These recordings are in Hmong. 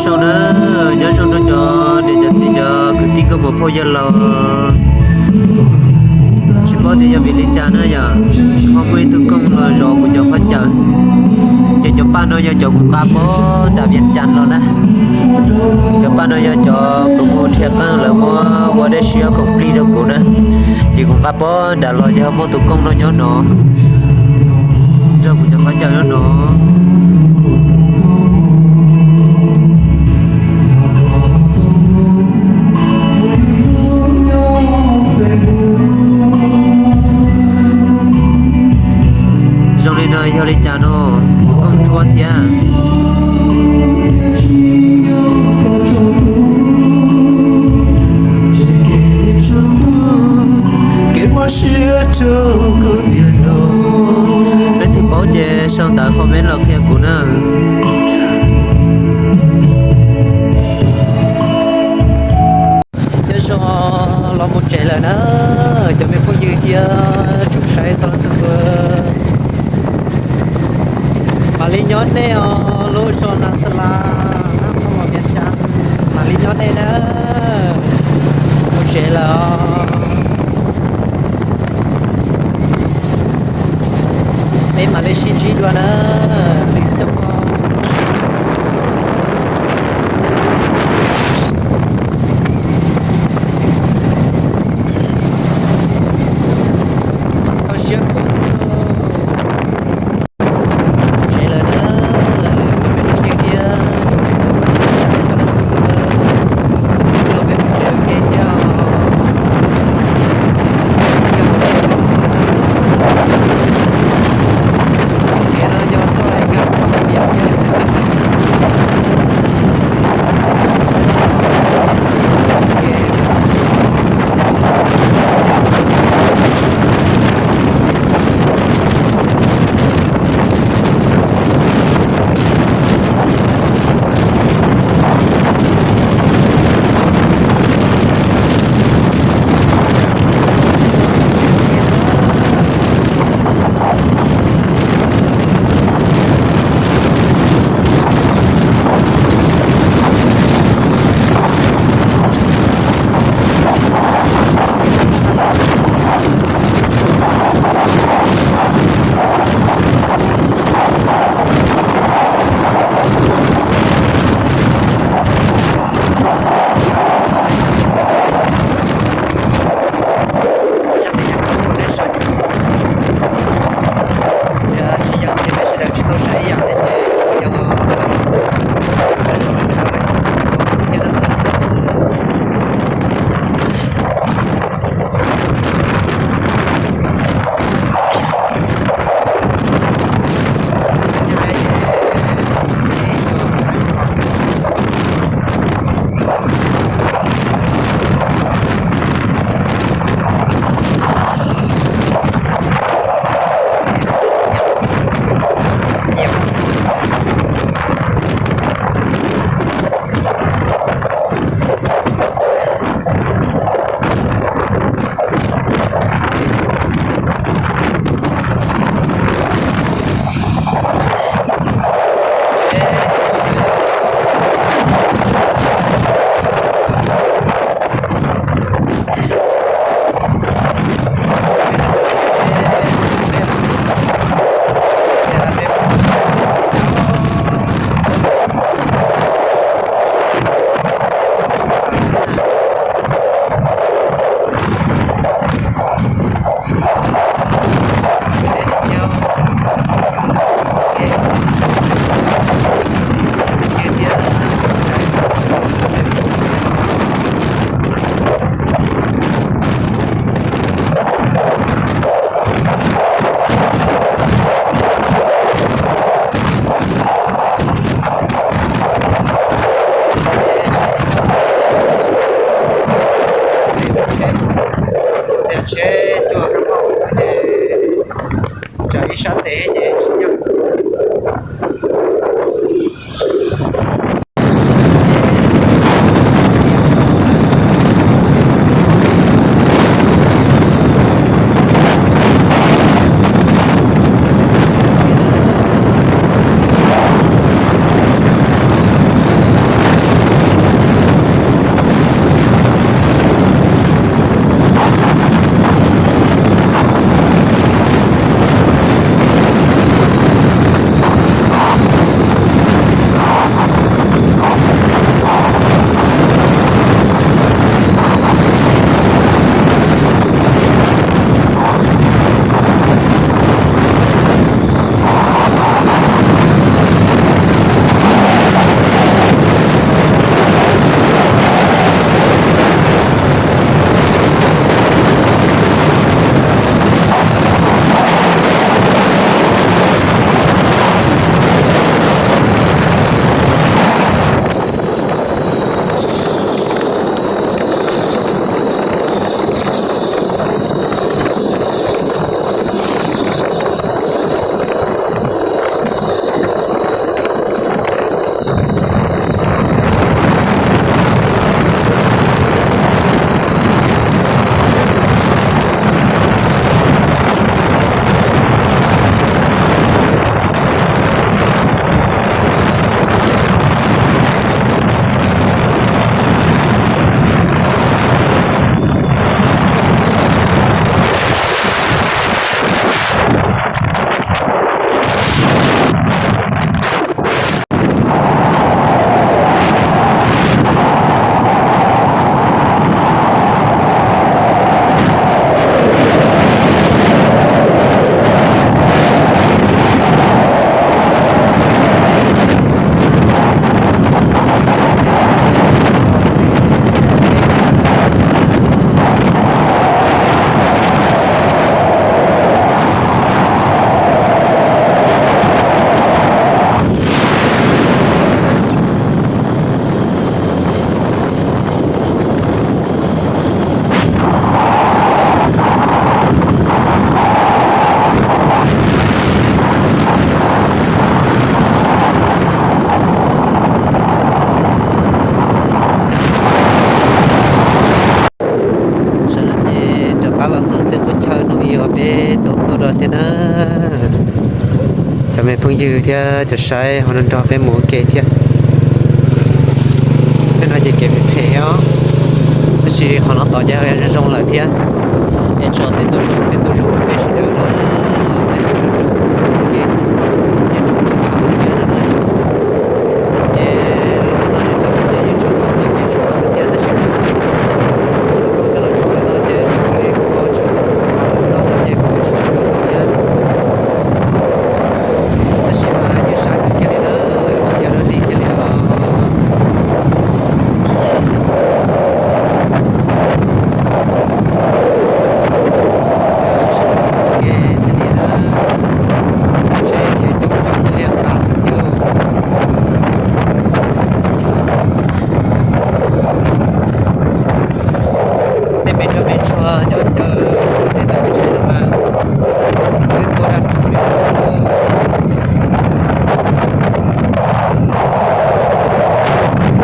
Zoo na, nyob zoo rau cov niam cov txiv cov kwv tij nkauj muam phauj yawg laus. Tsis paub tias yog vim li cas na yom, ho muaj ib tug kooj los zov kuv cov qhov cawm, ces cov paj no yog cov kuv nqa puag nram Vias Cas los na. Cov paj no yog cov kuv mus dhia qeej lawv muab ua dej siab khoom plig rau kuv na, ces kuv nqa puag nram los ces ho muaj tus kooj no nyob no nrog kuv cov qhov cawm nyob no. Zoo li no yog li cas no, kuv kooj ntsuab thiab. Kev mob siab rau kuv tiag no. Leej twg paub ces sau ntawv comment los qhia kuv na. Nyob zoo los mus tsev lawm na, cov me phooj ywg thiab tsoom saib txhua leej txhua tus. Mam li nyob nej os, lub zos Nas Xas Las, Nab Phoos, Vias Cas, mam li nyob nej na. Mus tsev lawm os. Peb mam li sib ntsib dua na. Nyob zoo. Koj siab khuav xwb. Tsev lawm na, tus me phooj ywg thiab tsoom niam tsoom txiv sawv daws txhua leej txhua tus, peb mus tsev ua ke thiab. Txoj kev no yog txoj kev nkag pam tiam thiab. Tsheb cua kab mob ces tsam ib sab tes ces tsis nyob. Ib uas peb tau tuaj dua thiab na, cov me phooj ywg thiab cov saib ho nrog nrog peb mus ua ke thiab. Tej no ces kev phem phem os, tab sis qhov no tod ces zoo zoo lawm thiab. Es tso tej ntu zoo tej ntu zoo rau peb sawv daws na, tej ntu zoo ke, ces rau tham thiab no na. Ces los no ces tso no ces yeej tso tau kev tshuav xwb thiab tab sis mas kuv twb los tso li no ces zoo li kuv ho tso tham no ces kuv tsis tso tau thiab. Tab sis mas yeej sab kawg kiag li na, tsis yog dog dig kiag li os. Tsis tau ua ke thiaj li na, ntshe khiav coob coob liab qab xwb thiab. Tej me nroj me ntshua nyob xyaw tej ntawd ntshe no mas twb tuaj dab tsi li no xwb. Tej no ces kiag tais li xwb na, tej no na.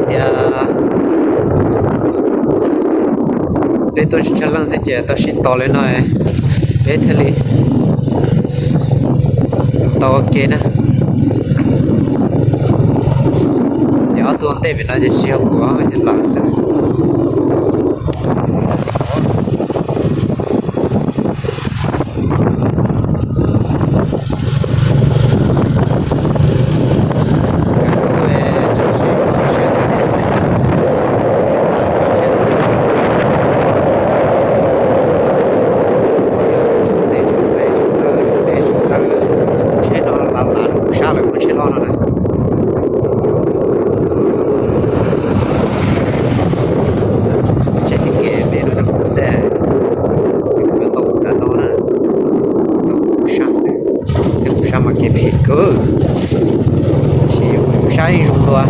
Tias Peb tuaj tsis tshaj leej xwb ces tau sib tos li no, peb thiaj li tau ua ke na. Ces ob tug ntej pem no ces tsis yog kuv, yog lawv xwb. Mas kev phem kawg, tab sis yus saib zoo dua.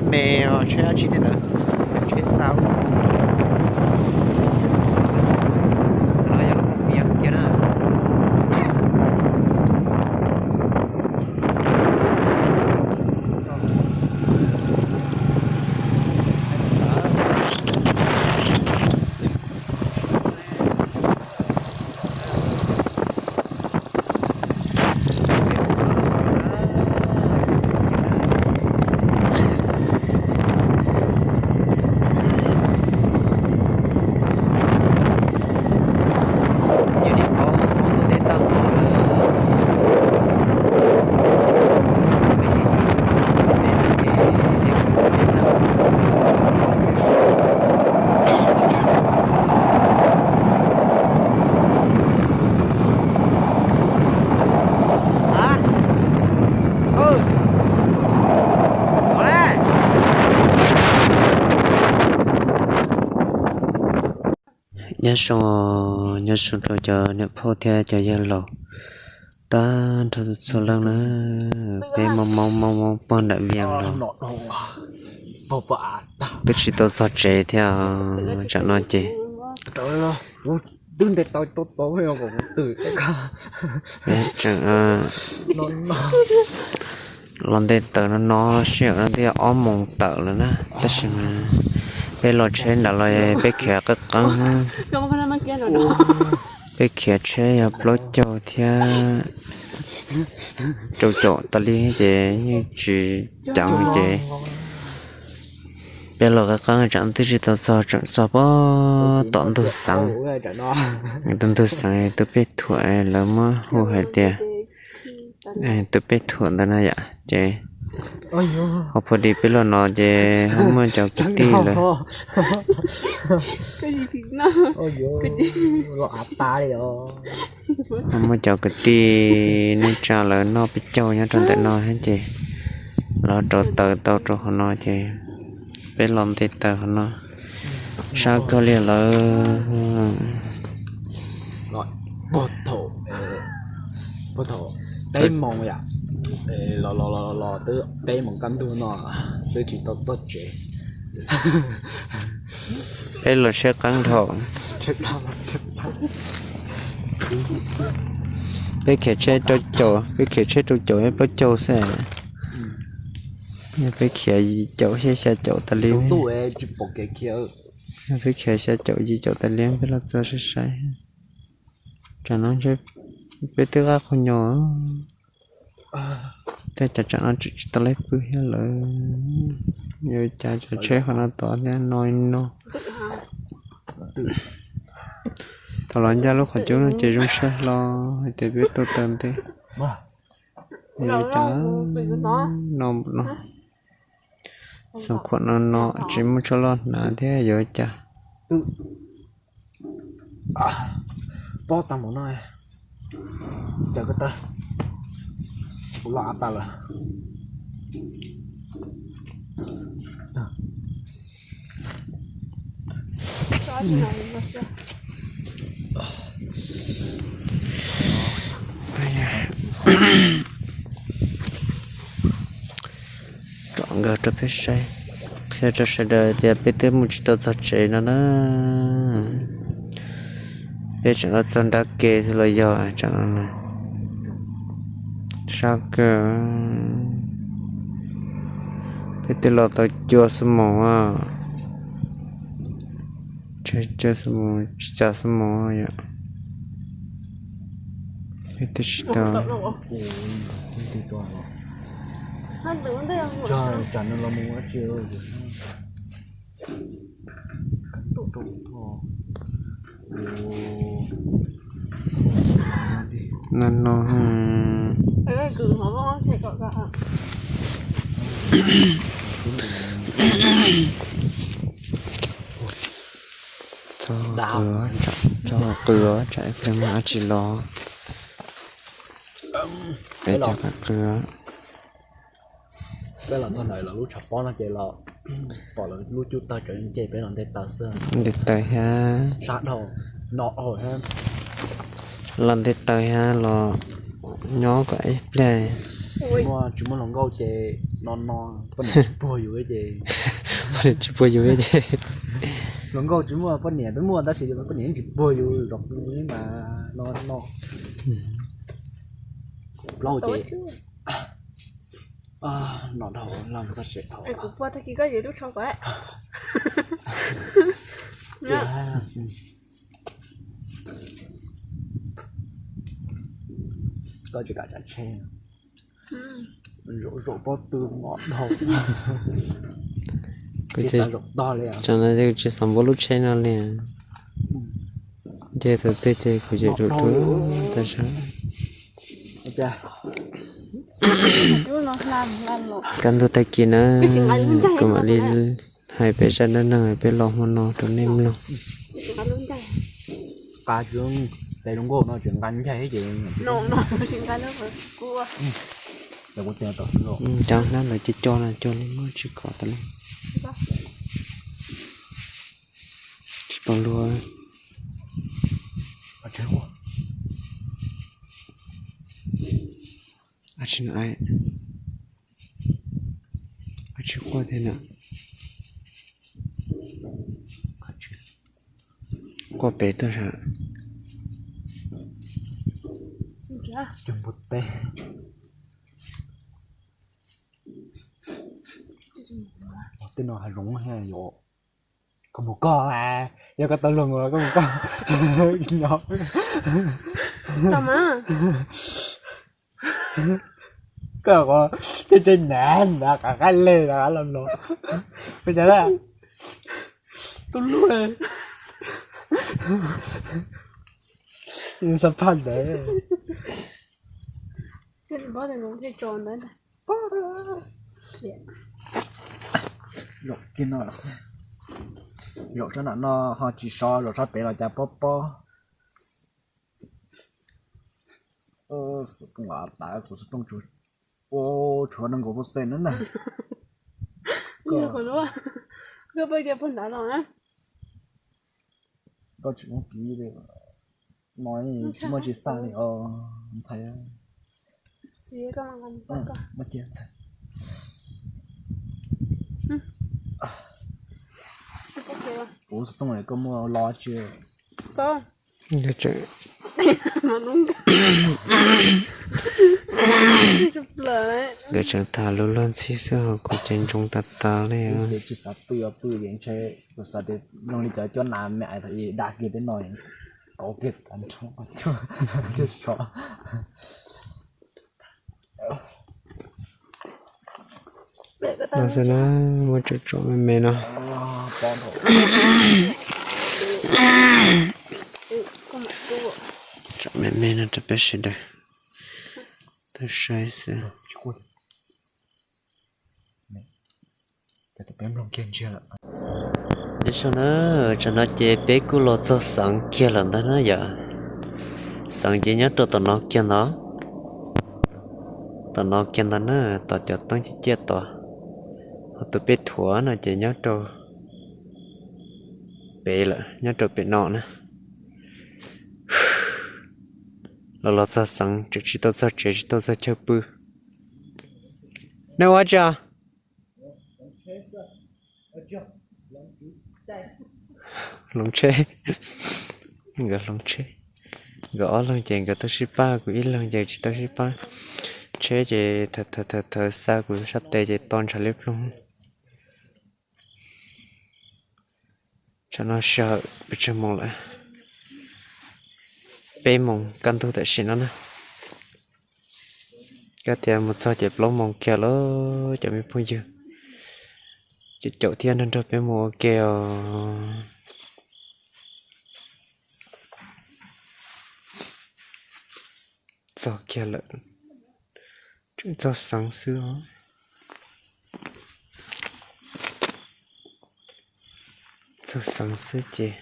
Me tsheb dab tsi tej ntawd, tsheb xa lub xwb. No yog lub hauv pias kiag na. Nyob zoo, nyob zoo rau cov niam phauj thiab cov yawg laus, tag nrho txhua leej na. Peb mob mob mob mob pog nram Vias los twb tsis tau txog tsev thiab. Tsam no ces peb tseem los nte taws no no sij hawm no twb yog ob moos tawm lawm na, tab sis mas peb los tsheb nram los peb khiav qeeb qeeb. Peb khiav tsheb yog plaub caug thiab rau caum tas li ces yeej tsis ceev ces peb los qeeb qeeb tsam twb tsis tau txog, tseem txog puag tom ntug xeev. Tus ntug xeev tus peb thuam lawv muab hu hais tias tus peb thuam ntawd no yom ces ho pha di peb los no ces ho muaj cov kwv tij lawm. Ho muaj cov kwv tij neej tsa lawv noj peb caug nyob rau ntawm no thiab ces lawv rauv taws tau rau qhov no ces peb los nte taws qhov no. Sab kawg li lawm. Puag thaum peb moos yom, los los los twb peb moos kaj ntug no twb tsis tau txog tsev. Peb los tsheb qeeb dhau. Peb khiav tsheb rau caum, peb khiav tsheb rau caum plaub caug xwb. Peb khiav yim caum thiab xya caum tas li. Peb khiav xya caum yim caum tas li peb los txog sai sai. Tsam no peb twb qab qhov nyuag, tej cov tsam no tseem tsis tau laib pw thiab lawm. Yuav cas cov tsheb qhov no tod thiab no no. Thaum los ncaj lub qhov cub no ces zoo siab hlo hais tias peb tuaj taw ntej. Yuav cas no no, xoom khuam no no tsis muaj tshuaj loj hnav thiab yuav cas. Pob tag mus no, cas ko taw, kuv los av tas lawm. Tsom nkawd rau peb saib, qhia rau sawv daws tias peb twb mus tsis tau txog tsev no na. Peb tseem los txog nrab ke xwb los yog tsam no na. Sab kawg, peb twb los tau cuaj xuab moos, cuaj xuab moos, tsis txog xuab moos yom. Peb twb tsis tau. No no, txog qw, txog qw, tsam ib pliag mas dab tsi los. Peb cov qw. Peb los txog ntawm lawv lub tshav pob no ces los pom lawv lub cub tawg tsam nce peb los nte taws xwb. Nte taws thiab, sab dhau no thiab. Los nte taws thiab los nyob kom ib pliag. Tsis muaj, tsis muaj hluas nkauj ces no no, poj niam tsis puag yus ces, poj niam tsis puag yus ces, hluas nkauj tsis muaj, poj niam twb muaj tab sis poj niam tsis puag yus los mas no no. Plaub ces no dhau los txog tsev dhau. Kuv puag tag kis koj yuav lub tsho kuv. Koj tsis kam tsav tsheb, zaum zaum pob tw mom dhau. Kuv tsis xav npuab lub tsheb no li. Nce thaum twg ces kuv yuav zaum dua tag sab. Kaj ntug tag kis na, kuv mam li hais peb zaj dab neeg peb los hmo no rau nej mloog. Cov hnab ntawd cog cog no cog li muaj tsis kom tas li. Tsis tau luag. Tsis no, tsis quaj thiab na. Quaj pem tuaj sav. Tej no hav zoov, koj mus koj, yog koj tau luag mus los koj mus koj. Koj tej tsev nav nav qab qab le los los no, ua cas la, tub lub xab phaj ntawd. Zaum tsob no ho tsis so, zaum tsob pem los cas pob pob. Xov tooj tas, kuv xov tooj tshuav nees nkaum percent na. Koj tsis muaj kiv li, no tsis muaj tsis xaj li os ntxhais. Muaj cia ntxhais. Kuv xov tooj koj muaj lo tsi? Nkawd tseem tham lus luag ntxhi xwb ho kuv ces ntsoov tas tas li. Tsis xav pw os, pw es ntshe kuv xav tias zoo li cov cuab nas me ais thaum ub da kiag tej no, kauv kiag tas nrho, kiag sov. No xwb na, muab tsom tsom me me no. Tsom me me no rau peb sawv daws tau saib xwb. Nyob zoo na, tsam no ces peb kuj los txog xeev kiag lawm ntag na yom. Xeev ces nyob rau tom no kiag ntag. Tom no kiag ntag na, tom cov teeb ciaj ciaj tod. Ho tus peb thuav no ces nyob rau pem lawm, nyob rau pem no na. Los los txog xeev tseem tsis tau txog tsev, tsis tau txog chaw pw. Nej ua tsi? Hloov tsheb. Nkawd hloov tsheb. Nkawd ob leeg ces nkawd tau sib pab, kuv ib leeg ces tsis tau sib pab. Tsheb ces thawv thawv xa kuv sab tes ces to ntshav liab ploog. Tsam no sij hawm pes tsawg moos lawm? Peb moos kaj ntug tam sim no na. Koj tias mus txog ces plaub moos kiag lawm cov me phooj ywg. Caum caum thiab nrog nrog peb mus ua ke os. Txog kiag lawm, tseem txog xeev xwb os. Txog xeev xwb ces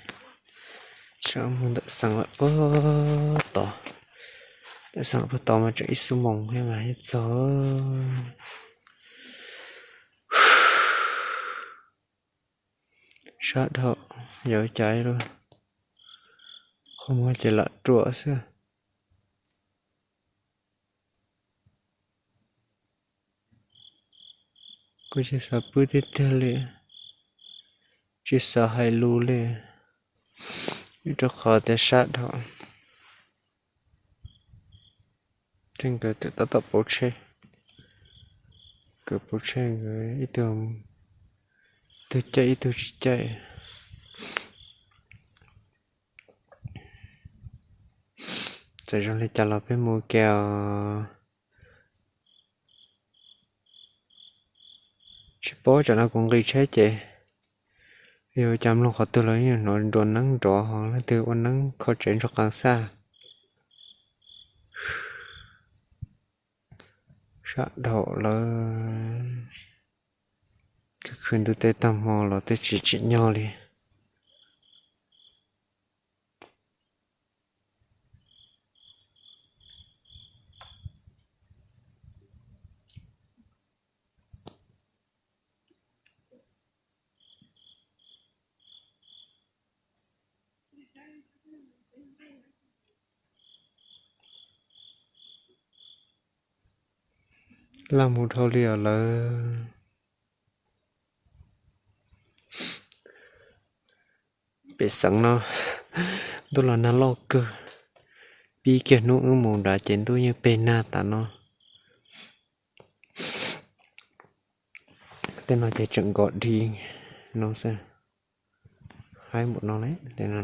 sawv mus ntawm xeev lawm puag tod. Ntawm xeev lawm puag tod mas tseem ib xuab moos thiab mas yeej txog. Sab dhau, yog ua cas ib lub qhov muag ces lam ruam xwb. Kuv tsis xav pw tiag tiag li, tsis xav hais lus li, rau qhov tias sab dhau. Ces nkawd tab tom pauv tsheb, nkawd pauv tsheb nkawd ib tug caij ib tug tsis caij. Txawm zoo li cas los peb mus ua ke os. Tsis paub, tsam no kuv nqis tsheb ces yog cas mloog qhov twg los yeej hnov nrov neeb nrov, ho leej twg ua neeb kho tsev ntsuag qees xaj. Sab dhau lawm, khwv ntuj teb tag hmo los twb tsis tsim nyog li. Laj mus dhau li os lawv. Pem xeev no ntuj los nag loj kawg, pib kiag hnub wb mus nrad ces ntuj yeej peg nag tas no. Tej no ces tseem nkaus dhi no xwb, haib npaum no li tej no.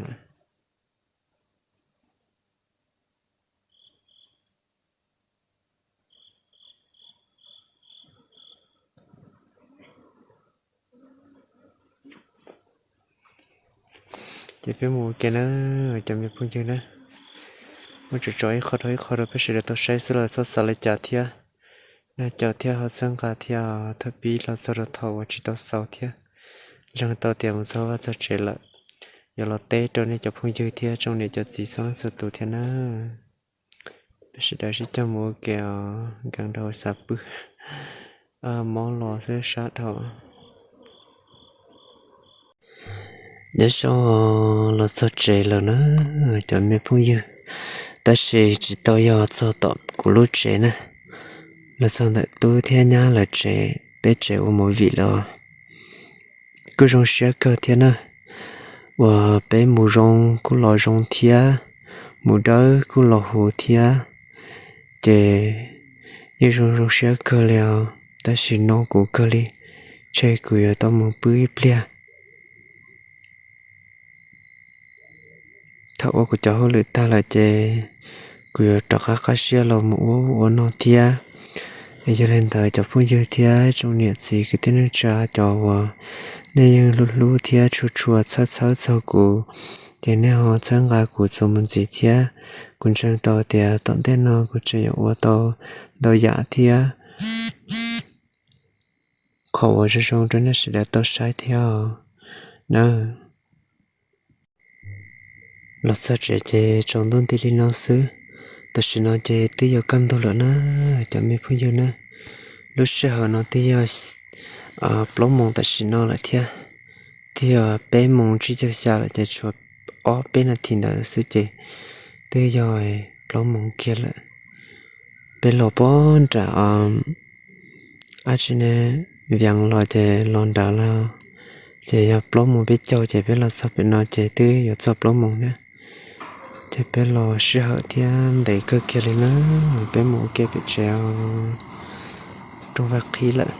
Ces peb mus ua ke na, cov me phooj ywg na. Muab tso tso ib qho rau ib qho rau peb sawv daws tau saib xwb los txhob xav li cas thiab. Noj cov thiab ho txhawb nqa thiab, thawj pib los txog rau thaum uas tsis tau xaus thiab. Ntseeg tau tias mus txog vaj txog tsev lawm, yuav los teb rau nej cov phooj ywg thiab tsoom niam cov txiv txhua leej txhua tus thiab na. Peb sawv daws sib coj mus ua ke os, nkees dhau xav pw, mob los xwb sab dhau. Nyob zoo, los txog tsev lawm na cov me phooj ywg, tab sis tsis tau yog txog tom kuv lub tsev na, los txog ntawm tub thiab nyab lawv tsev, peb tsev ua movie lawm. Kuj zoo siab kawg thiab na, uas peb mus zoo kuj los zoo thiab, mus dawb kuj los huv thiab, ces yeej zoo zoo siab kawg li os. Tab sis no kuv kawg li, ntshe kuv yuav tau mus pw ib pliag. Thaum ua kuv cov hauj lwm tag lawm ces kuv yuav rov qab qab siab los mus ua ua no thiab. Es yog li ntawd cov phooj ywg thiab tsoom niam txiv kwv tij neej tsa cov uas nej yeej hlub hlub thiab tshua tshua txhawb txhawb txog kuv, ces nej ho txhawb nqa kuv txuas mus ntxiv thiab. Kuv ntseeg tau tias tom ntej no kuv tseem yuav ua tau ntau yam thiab qhov uas zoo zoo rau nej sawv daws tau saib thiab nawb. Los txog tsev ces tsaus ntuj nti li no xwb. Tam sim no ces twb yuav kaj ntug lawm na cov me phooj ywg na. Lub sij hawm no twb yog plaub moos tam sim no lawm thiab. Twb yog peb moos tsib caug xya lawm ces tshuav ob peb nas this ntawd xwb ces twb yog plaub moos kiag lawm. Peb los puag nram ab tsi ne, Vias los ces los nrad los, ces yog plaub moos peb caug ces peb los txog pem no ces twb yuav txog plaub moos thiab. Ces peb los sij hawm thiab ntev kawg kiag li na, peb mus ua ke pem tsev os. Rooj vag qhib lawm.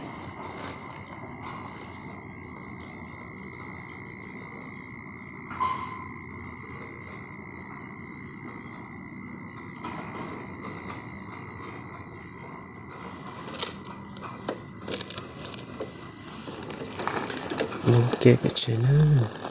Mus ua ke pem tsev na.